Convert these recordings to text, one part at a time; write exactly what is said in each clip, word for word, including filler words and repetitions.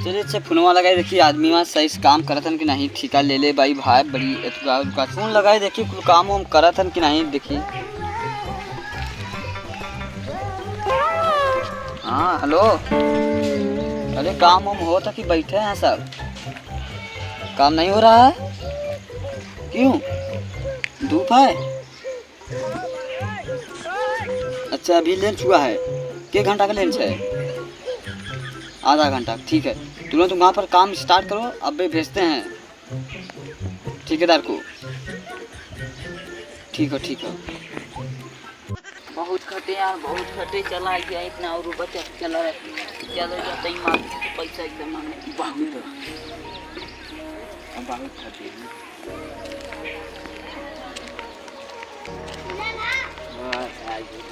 चलिए, अच्छा, फोनवा लगाई देखी, आदमी वहाँ सही से काम करत हन कि नहीं, ठेका ले ले भाई, भाई, बड़ी एतुका, उतुका। फोन लगाई देखी, कुल काम वाम करत हन कि नहीं, देखी। हाँ, हेलो। अरे, काम वाम होत है कि बैठे हैं सब? काम नहीं हो रहा है? क्यों? धूप है? अच्छा, अभी लंच हुआ है? के घंटा का लंच है? आधा घंटा, ठीक है। तुरंत वहाँ पर काम स्टार्ट करो, अबे भेजते हैं ठेकेदार को। ठीक है, ठीक है। बहुत खटे यार, बहुत खटे, चला गया इतना और बचा, चला, चलो जाते ही मार्केट से पैसा एकदम मांगे। बहुत, बहुत खटे हैं। बस, आ गई।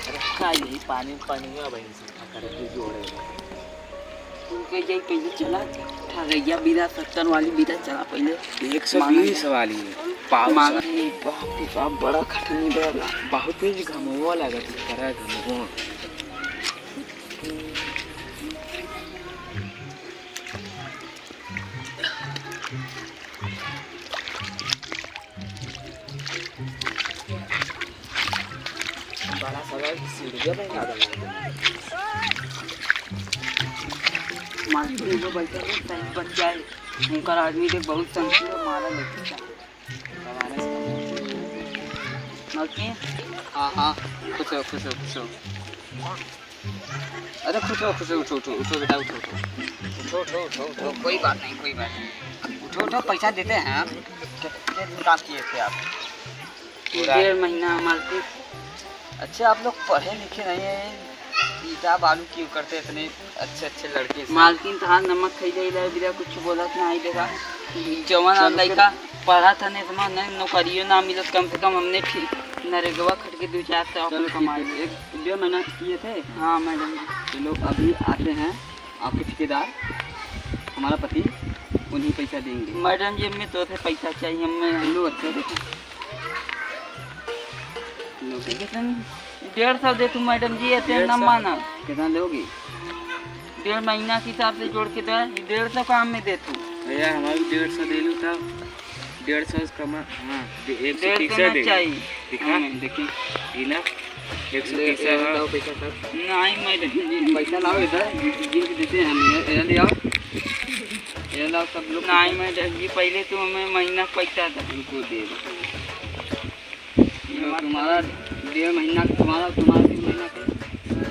अरे, आ गई, पानी, पानी में भाई, सब खा कर के जोड़े। उनके जाई पहले चला, ठगैया बीरा, सत्तर वाली बीरा चला पहले। एक सौ बीस मांगा। वाली, पाउच मांगा। अरे बाप रे बाप, बड़ा खटनी बा। बहुत तेज घमवा लागत है, बड़ा घमवा। बड़ा सारा सीढ़िया बना देना। मालकिन एगो बैठल है, सही बच जाए। उनकर आदमी देख बहुत संगीन है, मारा लेके जा। मालकिन। हाँ, हाँ, खुश रहो, खुश रहो, खुश रहो। अरे खुश रहो, खुश रहो, उठो, उठो, उठो बेटा, उठो, उठो। उठो, उठो, उठो, उठो, कोई बात नहीं, कोई बात नहीं। उठो, उठो, पैसा देते हैं हम। कितने दिन काम किए थे आप? पूरा डेढ़ महीना मालकिन। अच्छा, आप लोग पढ़े लिखे नहीं हैं, ईंटा बालू क्यों करते इतने अच्छे अच्छे लड़के से? मालकिन तो हाथ नमक खैले ही रहे, बिना कुछ बोला कि हाँ, देखा, जवान चलो, लड़का फिर पढ़ा था नहीं, समझ नहीं, नौकरियों ना मिलत, कम से कम हमने ठीक नरेगवा खट के दो चार सौ चलो, अपन ठीक कमाए। है, एक डेढ़ महीना किए थे। हाँ, मैडम जी। चलो, अभी आते हैं आपके ठेकेदार, हमारा पति, उन्हीं पैसा देंगे। मैडम जी, हमें तो थे पैसा चाहिए, हमें लो, अच्छा, देखो। लो, कितने? डेढ़ सौ दे तू मैडम जी, ऐसे डेढ़ सौ? ना माना। कितना लोगी? डेढ़ महीना के हिसाब से जोड़ के दे, डेढ़ सौ काम में दे तू। भैया, हमारे डेढ़ सौ दे लू तब। डेढ़ सौ से कम, हाँ, दे, एक सौ तीस डेढ़ सौ ना दे। चाहिए। दिखा। हाँ, देखी। ई ना, एक सौ तीस ले, है। लाओ पैसा सब। नहीं, मैडम जी। पैसा लाओ इधर, गिन के देते हैं हम। ये, ये ले आओ। ये लाओ सब लोग। नहीं, मैडम जी, पहले तो हमें महीना का पैसा दे। इनको दे दो। ये तुम्हारा डेढ़ महीना का, तुम्हारा, तुम्हारा डेढ़ महीना का।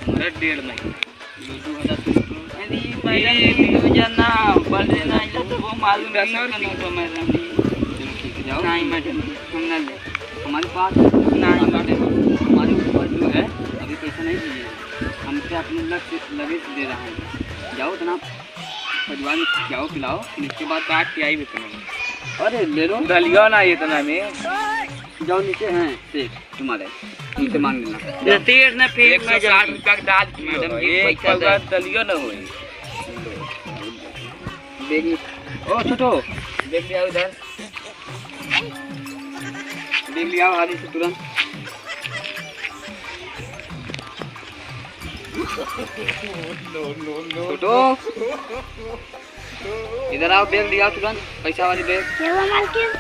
हमारा डेढ़ महीना। दो, दो हज़ार तुमको। अरे मैडम, ये ये दो हज़ार ना, बढ़े ना, ये तो वो मालूम नहीं करना था मैडम जी। चलो ठीक है, जाओ। नहीं मैडम, हम ना ले। हमारे पास नहीं मैडम, हमारे ऊपर जो है, अभी पैसा नहीं दिए। हम क्या अपने लग से, लगे से दे रहा है। जाओ इतना परिवार में खिलाओ पिलाओ, इसके बाद काट के आई भी तुम्हें। अरे ले लो। दलिया ना इतना में। जाओ नीचे हैं सेठ तुम्हारे, उनसे मांग लेना। ये सेठ ना फेंक एक सौ साठ रुपया का दाल किलो मैडम है, जी, एक पैसा पौवा दे। दलियो ना होई। देख ली, ओ छोटो, देख लिया उधर, देख लिया आगे से तुरंत। छोटो, इधर आओ, बैग लिया तुरंत, पैसा वाली बैग। क्या हुआ मालकिन?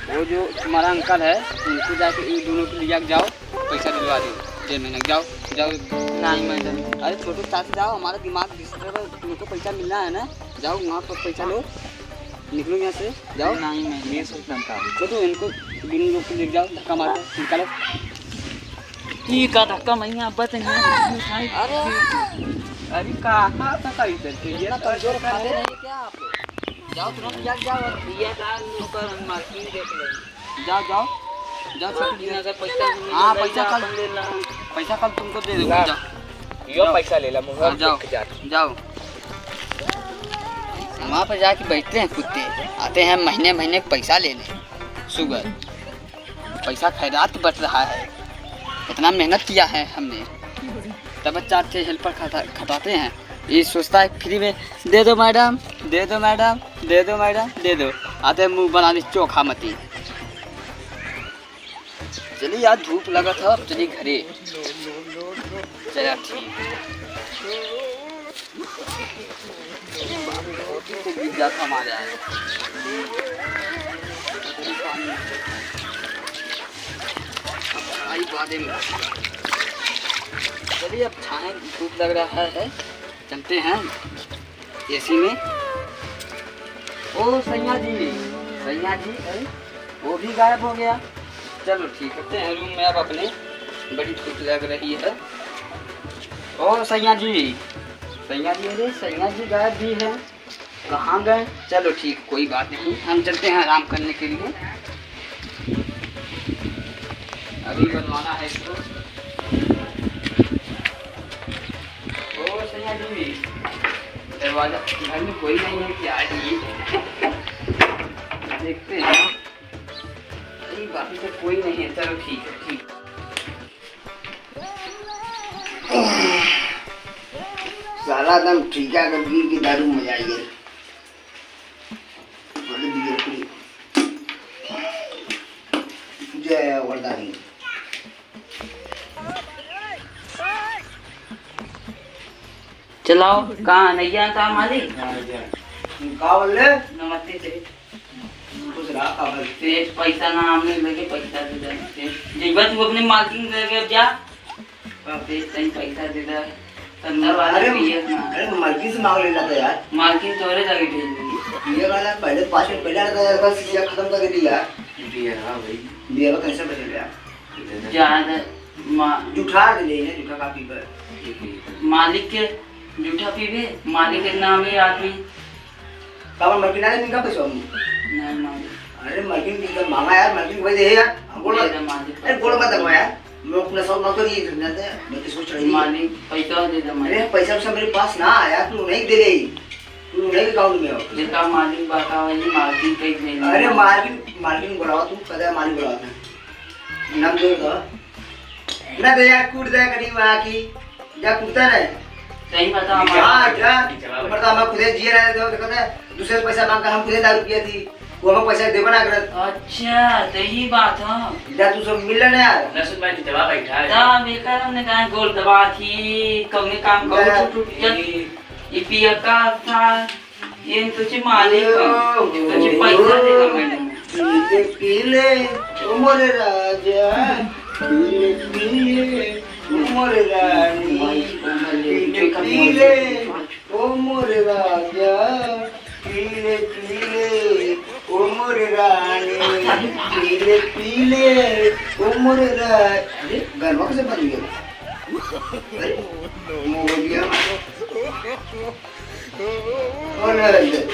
वो जो तुम्हारा अंकल है, उनको जाके इन दोनों को लिया के जाओ, पैसा दिलवा दो, डेढ़ महीना के। जाओ, जाओ। नहीं मैडम। अरे छोटू, साथ जाओ, हमारा दिमाग डिस्टर्ब है, तुमको पैसा मिलना है ना, जाओ वहाँ पर पैसा लो, निकलो यहाँ से, जाओ। नहीं मैडम। छोटू, इनको दोनों लोग को ले जाओ, धक्का मार के निकालो। ठीक है, धक्का मैं यहाँ बस यहाँ उठाई। अरे, अरे, कहाँ धक्का इधर के? ये इतना कमजोर खाते नहीं क्या आप लोग? जाओ, तुरंत जाओ, जाओ। भैया, का नौकर हम मार्केट देख लेंगे। जाओ, जाओ, जाओ, छोटू, मार्केट जाओ। अगर पैसा नहीं हाँ, मिलेगा, पैसा कल, अपन ले ला। पैसा कल तुमको दे दूंगा, ला। जाओ। यो जाओ। पैसा ले ला, मुँह हाँ, जाओ, देख के जा। जाओ। वहाँ पे जाके बैठते हैं कुत्ते, आते हैं महीने महीने पैसा लेने। सुगर। पैसा खैरात बट रहा है, इतना मेहनत किया है हमने, तब चार छः हेल्पर खटा-, खटाते हैं। ये सोचता है फ्री में, "दे दो मैडम, दे दो मैडम, दे दो मैडम, दे दो।" आते हैं मुँह बना ली चोखा मती। चलिए यार, धूप लगा था, अब चलिए घरे। चला ठीक है। तो गिर जाता हमारे यहाँ। आई बादे में। चलिए, अब छाए धूप लग रहा है, चलते हैं एसी में। ओ सैया जी, सैया जी, अरे वो भी गायब हो गया। चलो ठीक है, चलते हैं रूम में अब अपने, बड़ी धूप लग रही है। ओ सैया जी, सैया जी, अरे सैया जी गायब भी है, कहाँ गए? चलो ठीक, कोई बात नहीं, हम चलते हैं आराम करने के लिए, अभी बनवाना है इसको। ओ सैया जी, दरवाजा, घर में कोई नहीं है क्या जी? देखते हैं। अरे बाकी तो कोई नहीं है, चलो ठीक है, ठीक। साला एकदम ठीका कर दी कि दारू मजा आई है। बोले दिए पूरी। जय वरदानी। चलाओ, कहाँ नैया का मालिक? हाँ, जा। का बोल रहे? नमस्ते सेठ। खुश रहा, का बोल? सेठ, पैसा ना हमने लगे, पैसा दे दे सेठ। जइबा तू अपने मालकिन के लगे, अब जा। का सेठ, तनी पैसा दे दे। सत्तर वाला अरे, पिए ना। अरे, मालकिन से मांग लेला था यार। मालकिन तोरे लगे भेज देंगे। ये वाला पहले पाँच मिनट पहले आता था, बस ये खत्म कर दिया। बियर, हाँ भाई। बियर कैसे बचेगा यार? ज्यादा मा-, जूठा दे ले, जूठा काफी पर। मालिक के जूठा पीबे, मालिक के नाम ही आदमी। काबर मरकिन आले निका पैसा हम? नहीं मालिक। अरे मरकिन की तो मांगा यार, मरकिन भाई दे यार। हम गोड़ दे मत, दे मालिक। अरे गोड़ मत दबा यार। मैं अपना सब मत करिए, समझाते हैं। मैं तो सोच रही हूँ। मालिक, पैसा दे दे मालिक। अरे पैसा वैसा मेरे पास ना आया, तू नहीं दे रही। तू नहीं अकाउंट में हो। जितना मालिक बाका है, ये मालकिन पे ही नहीं। अरे मालकिन, मालकिन बुलावा तू, कदा मालिक बुलावा था। नाम जोड़ दो। ना दे यार, कूट दे कहीं वहाँ की। जा कूटता रहे। सही बता, जा, हमारा जा। ऊपर तो हम खुदे जिए रहे थे, देखो ना, दूसरे से पैसा मांग कर हम खुदे दारू पिए थी। वो हमें पैसा देबो ना करत। अच्छा, तो यही बात है। जा तू सब मिल लेना यार। लहसुन भाई, दबा बैठा है। तब एकर हमने कहा गोल दबा थी, कौने काम का जा। उठ उठ के। ये पिया का था, ये तो ची मालिक है। तो ची पैसा देगा मैडम। पीले, पीले, ओ मोरे राजा, पीले, पीले, ओ मोरे रानी, पीले, पीले, ओ मोरे राजा, पीले, पीले, ओ मोरे रानी, पीले, पीले, ओ मोरे रा-, अरे, गनवा कैसे बंद हो गया? अरे, मोबाइल गया। कौन है अंदर?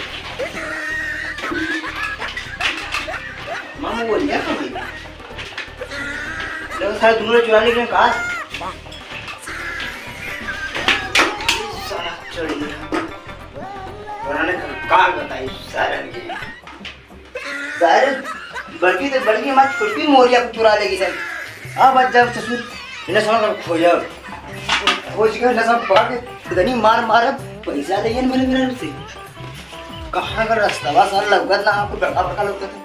मामा बोल, क्या कर रही? देखो, सारे दोनों चुरा ले गए, कहाँ? साला चोरी है। पुराने का काल बताई सारे के। सारे बड़की तो बड़की माँ छोटकी मोरिया को चुरा लेगी सर। अब आज जब ससुर इन्हें साला को खोजब, खोज के इन्हें सब पकड़ के इतनी मार मारब, पैसा ले मेरे मेरे से। कहाँ का रास्ता बा सर, लौकत ना हमको, बड़का बड़का लौकत है।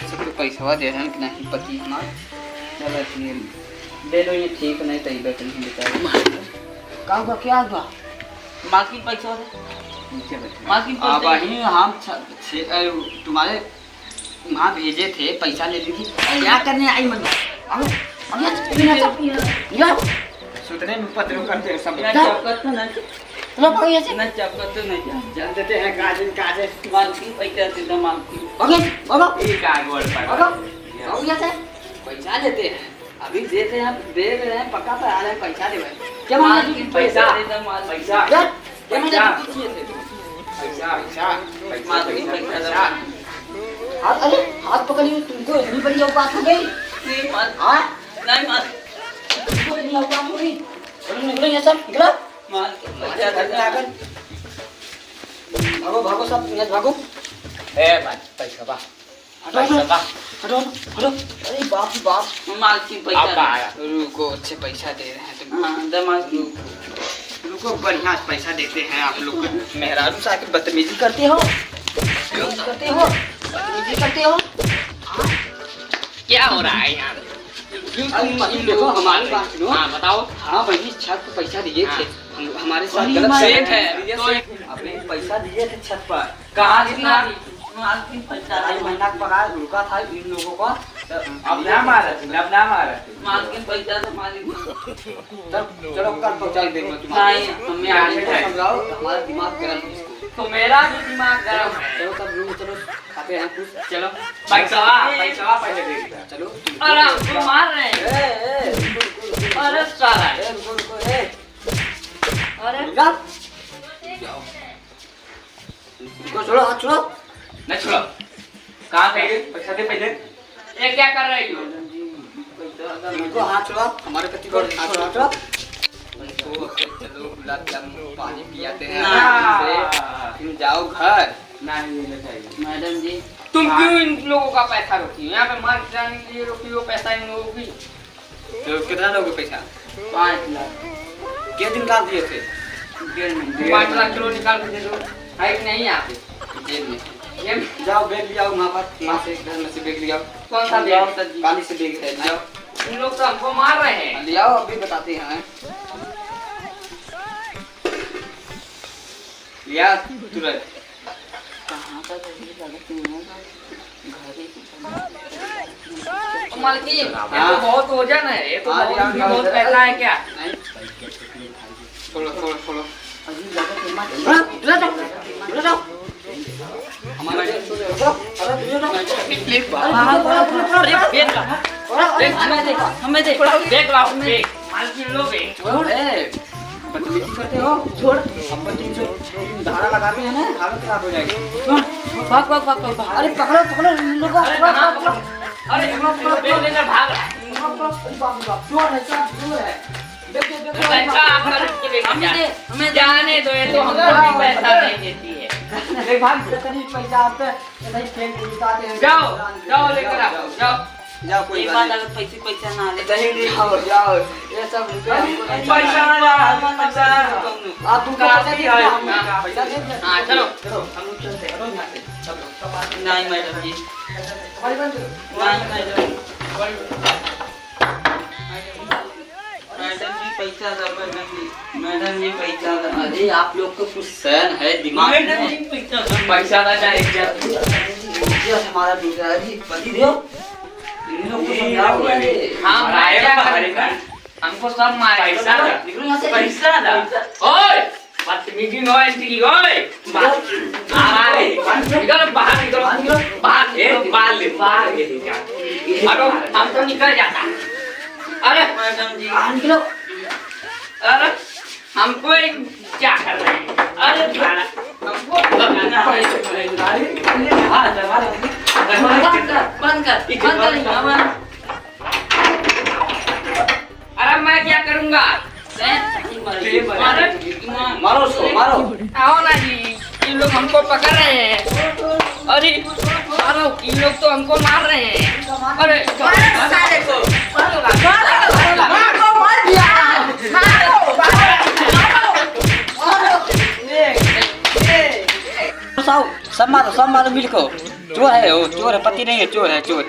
सब तो पैसवा दे रहन कि नहीं पति हमार। चलो ठीक, दे दो ये ठीक, नहीं तो इधर कहीं बेचारे। का हुआ, क्या हुआ? मालकिन पैसा दे। नीचे बैठो। मालकिन पैसा अब दे। वही हम छ-, छे-, अरे, तुम्हारे वहाँ भेजे थे, पैसा लेने की। क्या करने आई मन? आओ, आओ यहाँ से, यहाँ से, यहाँ। सुतने में उपद्रव करते हैं सब। ना चपकत तो नहीं। लो, भागो यहाँ से। ना चपकत तो नहीं। चल देते हैं, काजिन, काजिन। मालकिन पैसा दे दो, मालकिन। भागो, भागो। ये का गोल पर? भागो, भागो यहाँ से। पैसा लेते हैं। अभी देते हैं, दे रहे हैं, पक्का पे आ रहे हैं, पैसा दे भाई। क्या मांगा तू? मालकिन पैसा पैसा। दे दो, मालकिन। पैसा। क्या? क्या मांगा पैसा। तू? कुछ नहीं दे दो। पैसा, पैसा, पैसा, मालकिन पैसा, पैसा पैसा। दो। हाथ, अरे, हाथ पकड़िए, तुमको इतनी बड़ी औकात हो गई? नहीं, माल-, हाँ? नहीं, माल- तुमको इतनी औकात हो गई? चलो, निकलो यहाँ से, निकलो। मालकिन, पैसा दे दो। भागो, भागो सब, यहाँ से भागो। ए, भाई, पैसा बा। हटो, पैसा बा। हटो, हटो। अरे बाप रे बाप। मालकिन, पैसा अब दे। आया। रुको, अच्छे पैसा दे रहे हैं तुमको। हाँ, दे मालकिन। रुको, रुको, बढ़िया पैसा देते हैं आप लोग को। मेहरारू से आके बदतमीजी करते हो, बदतमीजी करते हो, बदतमीजी करते हो। हाँ? क्या हो रहा है यहाँ? अरे, तुम, तुम देखो, हमारी बात सुनो। हाँ, बताओ। हाँ, वही छत पे पैसा दिए थे। हाँ। हम, हमारे साथ वही गलत कर रहे हैं। सेठ है, तो एक अपने पैसा दिए थे छत पर। कहाँ से कितना? मालकिन पैसा ढाई महीना का पगार रुका था इन लोगों का। तो अब ना मारा तू, अब ना मारा तू। मालकिन पैसा तो मालिक। चल, चलो, कल पहुँचा देंगे तुम्हारे। नहीं, हमें आज नहीं। समझाओ, हमारा दिमाग गरम है इसको। तो मेरा भी दिमाग गरम है। चलो, तब रूम चलो, खाते हैं कुछ। चलो। पैसा, पैसा पहले दे दीजिए। चलो। अरे, हमको मार रहे हैं। ए, ए, रुको, रुको, रुको, रुको। अरे, साला। ए, रुको, रुको, ए। अरे। रुक जा। रुको, छोड़ो, हाथ छोड़ो। नहीं छोड़ो। कहाँ गए? पैसा दे पहले। ये क्या कर रही हो? रुको, हाथ छोड़ो। हमारे पति को हाथ छोड़ो, छोड़ो। तो चलो, गुलाब जामुन पानी पियाते हैं ना। आराम से। तुम जाओ घर। नहीं, ये नहीं चाहिए। मैडम जी। तुम हाँ। क्यों इन लोगों का पैसा रोकी हो? यहाँ पे मार गिराने के लिए रोकी हो पैसा इन लोगों की? तो कितना लोगे पैसा? पाँच लाख। के दिन का दिए थे? डेढ़ महीने। पाँच लाख चलो निकाल के दे दो। है कि नहीं यहाँ पे? जेब में। जेब में। जाओ बैग ले आओ वहाँ पर, वहाँ से घर में से बैग ले आओ। कौन सा बैग? जाओ सर जी। काली से बैग है, ले आओ। इन लोग तो हमको मार रहे हैं। ले आओ, अभी बताते हैं। ले आ तुरंत। कहाँ का घर है? लगा कि नहीं है? घर ही की मालकिन, ये तो हाँ। बहुत वजन है, ये तो हाँ, बहुत, हाँ, भी बहुत हाँ। पैसा है क्या? नहीं। खोलो, खोलो, खोलो। अभी लगा कि मत। हाँ, ले जाओ, ले जाओ। हमारा अरे, ले जाओ। अरे, ले जाओ। अरे, अरे, अरे, अरे, अरे, अरे, अरे, हमें दे, हमें दे। बैग लाओ, बैग। मालकिन लो बैग। छोड़, ए। बदतमीजी करते हो, छोड़। अब तुमसे धारा लगाते हैं ना, हालत खराब हो जाएगी। सुन, भाग, भाग, भाग, भाग, भाग। अरे पकड़ो, पकड़ो, इन लोगों को अरे पकड़ो, कहाँ पकड़ो। अरे, पकड़ो, पकड़ो, बैग लेकर भाग रहा है। पकड़ो, पकड़ो, बाप रे बाप, चोर है, चोर, चोर है। देख, देख, देख, देख, पैसा आप खरीद के लेके हमें जा। दे, हमें दे। जाने दो, ये तो हमको भी पैसा नहीं देती है। देख भाई, जितनी पैसा आप पे, इतनी खेल के जिताते हैं। जाओ, जाओ, लेकर आओ, जाओ। जाओ, कोई ये बात बात नहीं। अगर पैसे, पैसा ना ले। नहीं, नहीं, जाओ, जाओ। ये सब रुपया अरे, हमको नहीं पैसा चाहिए। ना, पैसा ना। आप तुमको पैसा काफी दे है। दिया, हम हाँ। पैसा दे दिया। हाँ, चलो। चलो, हम लोग चलते हैं। चलो, यहाँ से। चलो, सब बात नहीं, मैडम जी। भाई बन चलो। नहीं, मैडम। मैडम जी, पैसा दो, मैडम जी। मैडम जी, पैसा दो। अरे, आप लोग को कुछ सहन है, दिमाग मैडम है? जी, पैसा दो। पैसा दो, चाहे इज्जत। इज्जत हमारा दूसरा है जी, पति देव। इन लोग को समझाओ, अरे। हाँ, भाई, क्या करें? हमको सब मारेगा। पैसा ला। निकलो यहाँ से। पैसा ला। ओए, बदतमीजी नो एंट्री, ओए। बाहर, बाहर निकलो, बाहर निकलो। बाहर, ए, बाहर ले, बाहर ले, निकाल। अब हम तो निकल जाता। अरे, मैडम जी। बाहर निकलो। अरे, हमको एक क्या कर रहे हैं? अरे, साला, हमको बंद कर, बंद कर, बंद कर, बंद कर, हमारा अरे मैं क्या करूंगा? अरे, मारो उसको, मारो। आओ ना जी, इन लोग हमको पकड़ रहे हैं। अरे, मारो, इन लोग तो हमको मार रहे हैं। अरे, मारो साले को। मारो, मारो, मारो, मारो, मारो, मारो, मारो, मारो। साहब, सब मारो, सब मारो मिलको। चोर है वो, चोर है, पति नहीं है, चोर है, चोर है।